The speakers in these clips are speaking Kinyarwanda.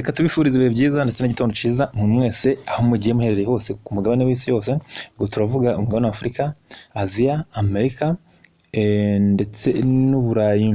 Reka tubifurize ibihe byiza ndetse n'igitondo cyiza mu mwese aho mugiye muherereye hose ku mugabane w'isi yose. Ubwo turavuga umugabane wa Afurika, Aziya, Amerika ndetse n'Uburayi.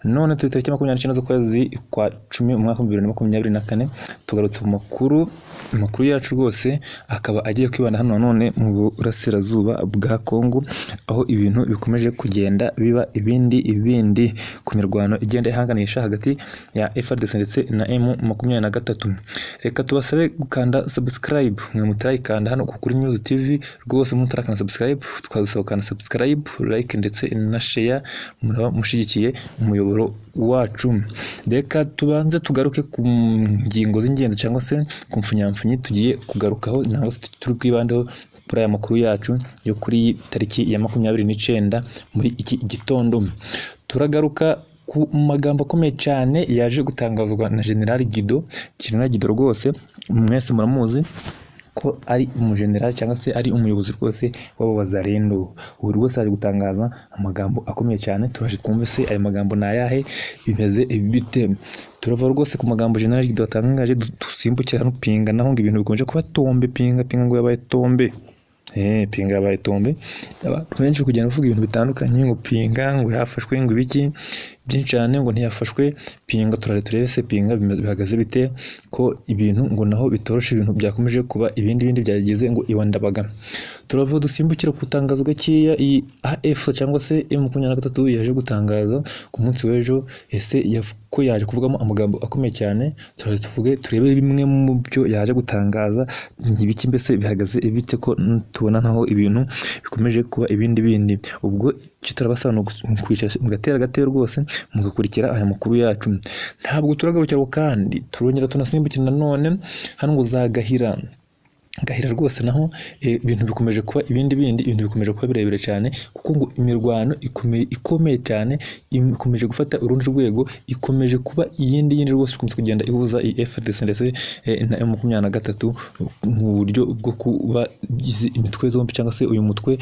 None turi tariki 29 z'ukwezi kwa 10 mu mwaka 2024, tugarutse mu makuru. Amakuru yacu rwose akaba agiye kwibanda hano nanone mu burasirazuba bwa Kongo, aho ibintu bikomeje kugenda biba ibindi ibindi ku mirwano igenda ihanganisha hagati ya FARDC ndetse na M23. Reka tubasabe gukanda subscribe mwe mutarayikanda hano kuri News TV. Rwose mutarakanda subscribe, twabasaba gukanda subscribe, like ndetse na share, muraba mushigikiye umuyoboro wacu. Reka tubanze tugaruke ku ngingo z'ingenzi cyangwa se ku mfunyamfunyi tugiye kugarukaho cyangwa se turi bwibandeho kuri aya makuru yacu yo kuri iyi tariki ya 29 muri iki gitondo. Turagaruka ku magambo akomeye cyane yaje gutangazwa na General Guido. General Guido rwose mwese muramuzi ko ari umujenerali cyangwa se ari umuyobozi rwose w'abo Wazalendo. Ubu rwose ari gutangaza amagambo akomeye cyane, turaje twumve se ayo magambo ni ayahe, bimeze bite. Turava rwose ku magambo General Guido atangaje, dusimbukira hano Pinga, naho ngo ibintu bikomeje kuba tombe. Pinga, Pinga ngo yabaye tombe. Pinga yabaye tombe. Abantu benshi kugenda bavuga ibintu bitandukanye, ngo Pinga ngo yafashwe, ngo ibiki byinshi cyane, ngo ntiyafashwe. Pinga turare turebe se Pinga bihagaze bite, ko ibintu ngo naho bitoroshe, ibintu byakomeje kuba ibindi bindi byageze ngo iwa Ndabaga. Turava dusimbukira ku itangazo gakeya iyi AFC cyangwa se M23 yaje gutangaza ku munsi w'ejo. Ese ko yaje kuvugamo amagambo akomeye cyane? Turaje tuvuge, turebe bimwe mu byo yaje gutangaza ni ibiki, mbese bihagaze bite, ko tubona naho ibintu bikomeje kuba ibindi bindi. Ubwo icyo turabasaba ni kwicara mugatera agatebe rwose, mugakurikira aya makuru yacu. Ntabwo turagarukira aho kandi, turongera tunasimbukira nanone hano ngo za Gahira. Gahira rwose naho ibintu bikomeje kuba ibindi bindi, ibintu bikomeje kuba birebire cyane, kuko ngo imirwano ikomeye ikomeye cyane ikomeje gufata urundi rwego, ikomeje kuba iyindi yindi rwose, ikunze kugenda ihuza iyi FARDC ndetse na M23 mu buryo bwo kuba izi imitwe zombi cyangwa se uyu mutwe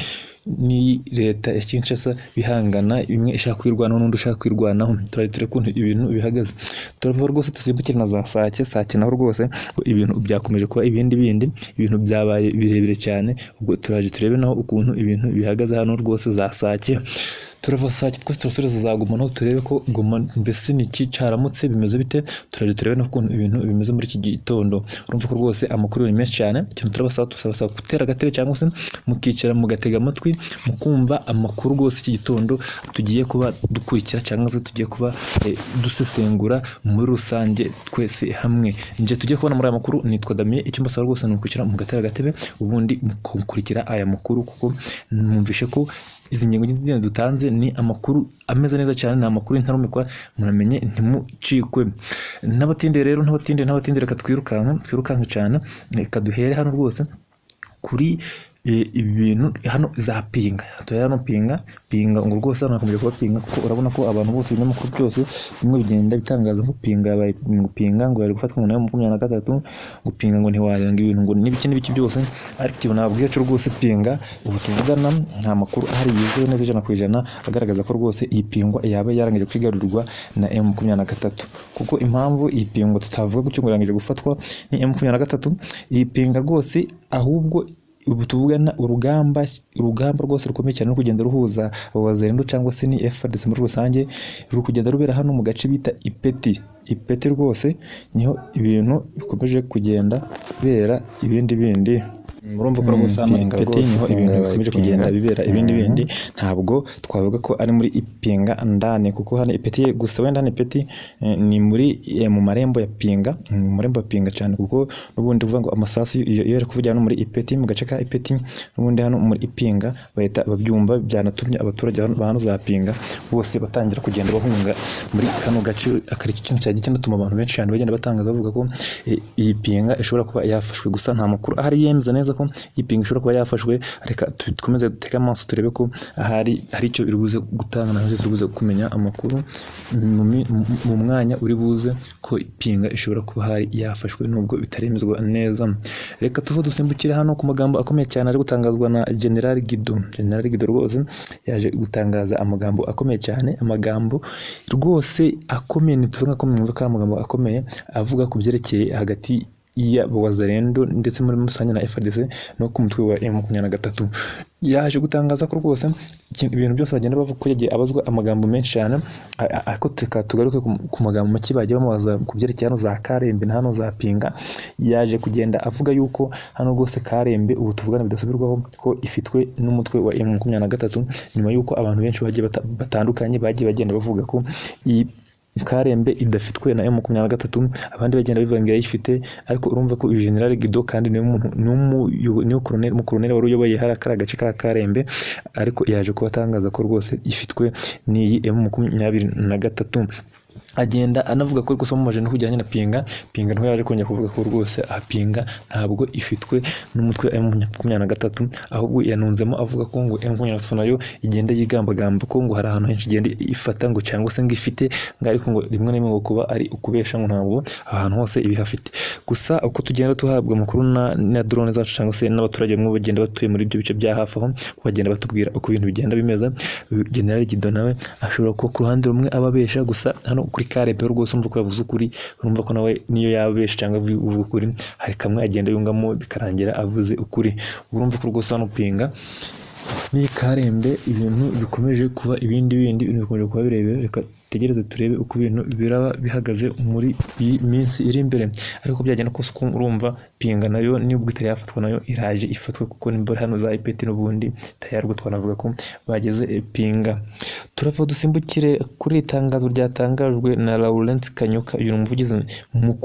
ni leta ya Kinshasa bihangana, imwe ishaka kwirwanaho n'undi ushaka kwirwanaho. Turari turebe ukuntu ibintu bihagaze. Turava rwose dusimbukire na za Sake. Sake naho rwose ibintu byakomeje kuba ibindi bindi, ibintu byabaye birebire cyane. Ubwo turaje turebe naho ukuntu ibintu bihagaze hano rwose za Sake. Turava Sake twese turasubiza za Goma, naho turebe ko Goma mbese ni iki cyaramutse, bimeze bite. Turaje turebe n'ukuntu ibintu bimeze muri iki gitondo. Urumva ko rwose amakuru ni menshi cyane. Ikintu turabasaba, turabasaba gutera agatebe cyangwa se mukicara mugatega amatwi, mukumva amakuru rwose iki gitondo tugiye kuba dukurikira cyangwa se tugiye kuba dusesengura muri rusange twese hamwe. Nje tugiye kubona muri aya makuru nitwa Damien. Icyo mbasaba rwose ni ukwicara mugatera agatebe, ubundi mukurikira aya makuru, kuko mwumvishe ko izi ngingo z'ingenzi dutanze ni amakuru ameze neza cyane, ni amakuru y'intarumikwa, muramenye ntimucikwe. N'abatinde rero, n'abatinde, n'abatinde, reka twirukanka, twirukanka cyane. Reka duhere hano rwose kuri ibi bintu hano za Pinga. Duhere hano Pinga. Pinga ngo rwose hano hakomeje kuba Pinga, kuko urabona ko abantu bose, ibinyamakuru byose bimwe bigenda bitangaza ngo Pinga yabaye, ngo Pinga ngo yari gufatwa ngo nayo 23, ngo Pinga ngo ntiwarenga ibintu ngo n'ibiki n'ibiki byose. Ariko ikintu nababwira cyo rwose, Pinga ubu tuvugana nta makuru ahari yizewe neza 100% agaragaza ko rwose iyi Pingwa yaba yarangije kwigarurirwa na M23, kuko impamvu iyi Pingwa tutavuga gutyo ngo yarangije gufatwa ni M23, iyi Pinga rwose ahubwo ubu tuvugana urugamba rwose rukomeye cyane ruri kugenda ruhuza abo Wazalendo cyangwa se ni FARDC muri rusange, ruri kugenda rubera hano mu gace bita Ipeti. Ipeti rwose niho ibintu bikomeje kugenda bibera ibindi bindi. Murumva ko rwose hano Pinga Ipeti rwose niho ibintu bikomeje kugenda bibera ibindi bindi. Ntabwo twavuga ko ari muri Ipinga ndani, kuko hano Ipeti gusa wenda hano Ipeti ni muri mu marembo ya Pinga, mu marembo ya Pinga cyane, kuko n'ubundi uvuga ngo amasasu iyo ari kuvugira hano muri Ipeti, mu gace ka Ipeti, n'ubundi hano muri Ipinga bahita babyumva. Byanatumye abaturage ba hano za Pinga bose batangira kugenda bahunga muri kano gace, akari ikintu cyagiye kinatuma abantu benshi cyane bagenda batangaza bavuga ko iyi Pinga ishobora kuba yafashwe. Gusa nta makuru ahari yemeza neza. ko iyi Pinga ishobora kuba yafashwe. Reka dukomeze dutege amaso turebe ko ahari hari icyo iri buze gutanga, naho turi buze kumenya amakuru mu mwanya uri buze ko Pinga ishobora kuba hari yafashwe nubwo bitaremezwa neza. Reka tuve dusimbukire hano ku magambo akomeye cyane ari gutangazwa na General Guido. General Guido rwose yaje gutangaza amagambo akomeye cyane, amagambo rwose akomeye, ntituvuga akomeye, mwumve ko ari amagambo akomeye avuga ku byerekeye hagati ya Wazalendo ndetse muri rusange na FARDC no ku mutwe wa M23. Yaje gutangaza ko rwose ibintu byose bagenda bavuga ko yagiye abazwa amagambo menshi cyane, ariko reka tugaruke ku magambo make bagiye bamubaza ku byerekeye hano za Karembe na hano za Pinga. Yaje kugenda avuga yuko hano rwose Karembe ubu tuvugana bidasubirwaho ko ifitwe n'umutwe wa M23, nyuma yuko abantu benshi bagiye batandukanye bagiye bagenda bavuga ko iyi Karembe idafitwe na M23, abandi bagenda bivangira ayifite. Ariko urumva ko uyu General Guido kandi niwe muntu niwe colonel, mu colonel wari uyoboye hari kariya gace ka Karembe, ariko yaje kuba atangaza ko rwose ifitwe n'iyi M23. Agenda anavuga ko rwose bamubaje no kujyanye na Pinga, Pinga niho yaje kongera kuvuga ko rwose aha Pinga ntabwo ifitwe n'umutwe wa M23, ahubwo yanunzemo avuga ko ngo M23 nayo igenda yigambagamba ko ngo hari ahantu henshi igenda ifata ngo cyangwa se ngo ifite ngo, ariko ngo rimwe na rimwe ngo kuba ari ukubesha, ngo ntabwo ahantu hose ibihafite. Gusa uko tugenda tuhabwa amakuru na drone zacu cyangwa se n'abaturage bamwe bagenda batuye muri ibyo bice bya hafi aho, bagenda batubwira uko ibintu bigenda bimeze. General Guido nawe ashobora kuba ku ruhande rumwe ababesha, gusa hano kuri Karembe rwose urumva ko yavuze ukuri, urumva ko nawe niyo yabesha cyangwa avuga ukuri hari kamwe agenda yungamo bikarangira avuze ukuri. Urumva ko rwose hano Pinga ni Karembe ibintu bikomeje kuba ibindi bindi, ibintu bikomeje kuba birebire. Reka tutegereze turebe uko ibintu biraba bihagaze muri iyi minsi iri imbere, ariko byagenda kose uko urumva Pinga nayo nubwo itari yafatwa nayo iraje ifatwe, kuko nimba hano za ipeti n'ubundi tayari ubwo twanavuga ko bageze Pinga. Turava dusimbukire kuri iri tangazo ryatangajwe na Lawrence Kanyuka, uyu ni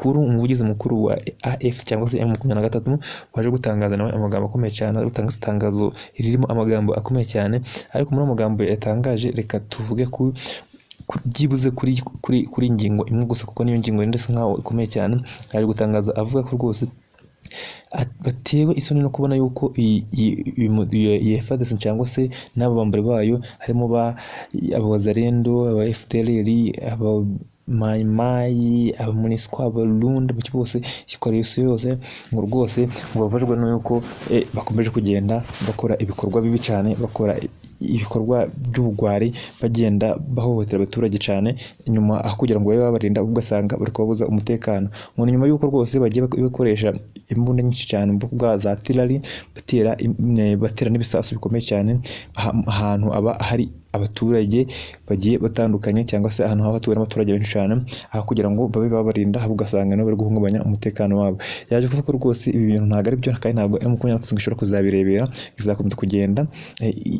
umuvugizi mukuru wa AF cyangwa se M23, waje gutangaza nawe amagambo akomeye cyane, ari gutangaza itangazo ririmo amagambo akomeye cyane. Ariko muri ayo magambo yatangaje reka tuvuge ku byibuze kuri ingingo imwe gusa, kuko niyo ngingo ndetse nkaho ikomeye cyane. Ari gutangaza avuga ko rwose batewe isoni no kubona yuko iyi FARDC cyangwa se n'abo bambari bayo harimo ba Abazalendo, aba FDLR, aba Mai Mai, aba MONUSCO, Abarundi, bose bose coalition yose, ngo rwose ngo bababajwe n'uko bakomeje kugenda bakora ibikorwa bibi cyane, bakora ibikorwa by'ubugwari, bagenda bahohotera abaturage cyane, nyuma aho kugira ngo babe babarinda ugasanga bari kubabuza umutekano. Ngo ni nyuma y'uko rwose bagiye bakoresha imbunda nyinshi cyane mu bwoko bwa za artillery, batera n'ibisasu bikomeye cyane ahantu aba hari abaturage bagiye batandukanye cyangwa se ahantu haba hatuwe n'abaturage benshi cyane, aho kugira ngo babe babarinda ahubwo ugasanga nabo bari guhungabanya umutekano wabo. Yaje kuvuga ko rwose ibi bintu ntabwo ari byo, kandi ntabwo M23 ishobora kuzabirebera, izakomeza kugenda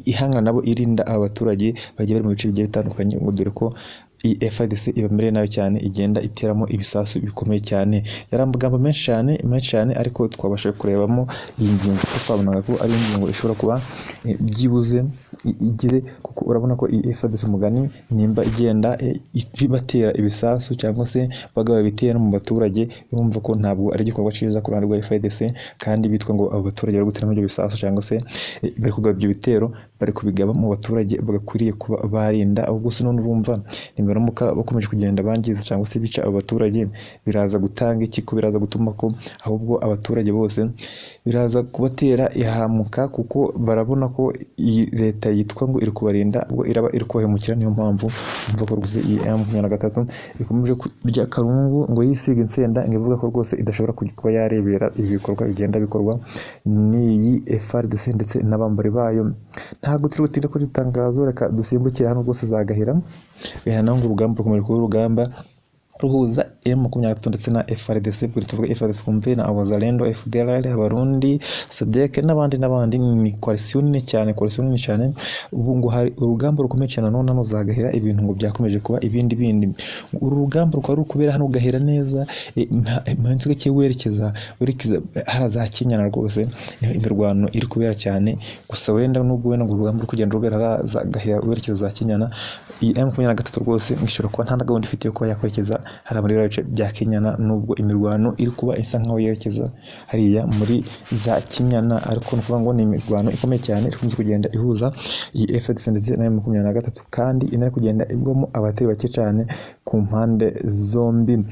ihangana nabo, irinda aba baturage bagiye bari mu bice bigiye bitandukanye, ngo dore ko iyi FARDC ibamereye nabi cyane, igenda iteramo ibisasu bikomeye cyane. Yari amagambo menshi cyane menshi cyane, ariko twabasha kurebamo iyi ngingo kuko twabonaga ko ari ingingo ishobora kuba byibuze igize, kuko urabona ko iyi FARDC umugani nimba igenda batera ibisasu cyangwa se bagaba ibitero mu baturage, urumva ko ntabwo ari igikorwa cyiza ku ruhande rwa FARDC, kandi bitwa ngo abo baturage bari guteramo ibyo bisasu cyangwa se bari kugaba ibyo bitero, bari kubigaba mu baturage bagakwiriye kuba barinda. Ahubwo se none urumva nibaramuka bakomeje kugenda bangiza cyangwa se bica abo baturage, biraza gutanga iki? Ko biraza gutuma ko ahubwo abaturage bose biraza kubatera ihahamuka, kuko barabona ko iyi leta yitwa ngo iri kubarinda ubwo iraba iri kubahemukira. Niyo mpamvu umva ko rwose iyi M23 ikomeje kurya karungu ngo yisiga insenda, ngo ivuga ko rwose idashobora kuba yarebera ibi bikorwa bigenda bikorwa n'iyi FARDC ndetse n'abambari bayo. Ntabwo turi butinde kuri iri tangazo, reka dusimbukire hano rwose za Gahira. Gahira naho ngo urugamba rukomeje kuba urugamba ruhuza M23 ndetse na FARDC. Buri tuvuga FARDC twumve na Abazalendo, FDLR, Abarundi, SADC n'abandi n'abandi. Ni coalition nini cyane, coalition nini cyane. Ubu ngo hari urugamba rukomeye cyane none hano za Gahira, ibintu ngo byakomeje kuba ibindi bindi. Uru rugamba rukaba ruri kubera hano Gahira neza munsi gake werekeza hariya za Kinyana, rwose niho imirwano iri kubera cyane. Gusa wenda nubwo wenda ngo urugamba ruri kugenda rubera hariya za Gahira werekeza za Kinyana, iyi M23 rwose ishobora kuba nta na gahunda ifite yo kuba yakwerekeza hariya muri biriya. bice bya Kinyana, nubwo imirwano iri kuba isa nkaho yerekeza hariya muri za Kinyana, ariko ni ukuvuga ngo ni imirwano ikomeye cyane ikunze kugenda ihuza iyi FARDC ndetse na M23, kandi inari kugenda igwamo abatari bake cyane ku mpande zombi.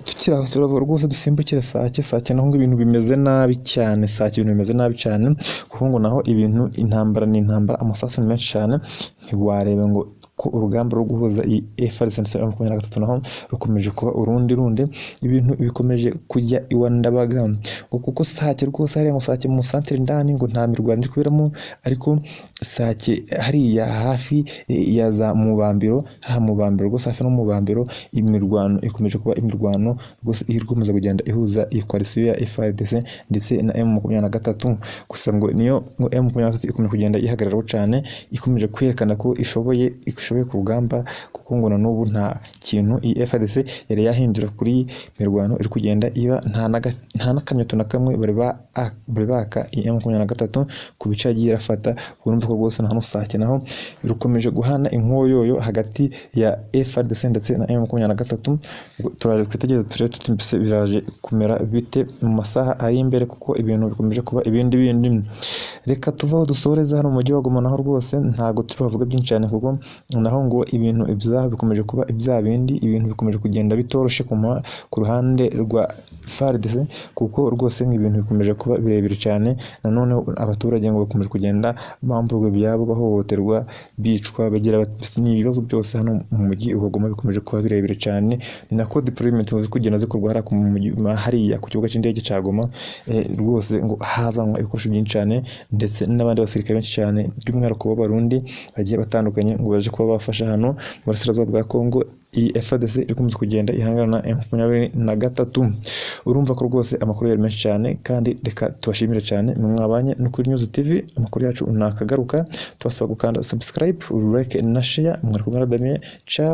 Tukiri aho turava rwose dusimbukire Sake. Sake naho ngo ibintu bimeze nabi cyane. Sake ibintu bimeze nabi cyane, kuko ngo naho ibintu intambara ni intambara, amasasu ni menshi cyane, ntiwareba ngo ko urugamba rwo guhuza iyi FARDC ndetse na M23 naho rukomeje kuba urundi rundi, ibintu bikomeje kujya iwa Ndabaga, ngo kuko Sake rwose hariya ngo Sake mu santere ndani ngo nta mirwano iri kuberamo, ariko Sake hariya hafi ya za Mubambiro, hariya Mubambiro rwose hafi no Mubambiro imirwano ikomeje kuba imirwano rwose iri gukomeza kugenda ihuza iyi coalition ya FARDC ndetse na M23. Gusa ngo niyo ngo M23 ikomeje kugenda ihagararaho cyane, ikomeje kwerekana ko ishoboye ku rugamba, kuko ngo na n'ubu nta kintu iyi FARDC yari yahindura kuri mirwano iri kugenda iba, nta n'akanyoto na kamwe bari baka iyi M23 ku bice yagiye irafata. Urumva ko rwose na hano Sake naho rukomeje guhana inkoyoyo hagati ya FARDC ndetse na M23. Turaje twitegereze turebe tuti mbese biraje kumera bite mu masaha ari imbere, kuko ibintu bikomeje kuba ibindi bindi. Reka tuvaho dusoreze hano mu mujyi wa Goma, naho rwose ntabwo turavuga byinshi cyane, kuko naho ngo ibintu ibyaho bikomeje kuba ibya bindi, ibintu bikomeje kugenda bitoroshe ku ruhande rwa FARDC, kuko rwose ibintu bikomeje kuba birebire cyane. Nanone abaturage ngo bakomeje kugenda bamburwa ibyabo, bahohoterwa, bicwa, bagira ni ibibazo byose hano mu mujyi wa Goma bikomeje kuba birebire cyane. Ni nako deployment ziri kugenda zikorwa hariya ku mujyi, hariya ku kibuga cy'indege cya Goma, rwose ngo hazanwa ibikoresho byinshi cyane ndetse n'abandi basirikare benshi cyane, by'umwihariko b'Abarundi bagiye batandukanye, ngo baje kuba bafasha hano mu burasirazuba bwa Kongo iyi FARDC iri gukomeza kugenda ihangana na M23. Urumva ko rwose amakuru yari menshi cyane, kandi reka tubashimire cyane mwe mwabanye no kuri News TV. Amakuru yacu nakagaruka, tubasaba gukanda subscribe, like na share. Mwari kumwe na Damien. Ciao.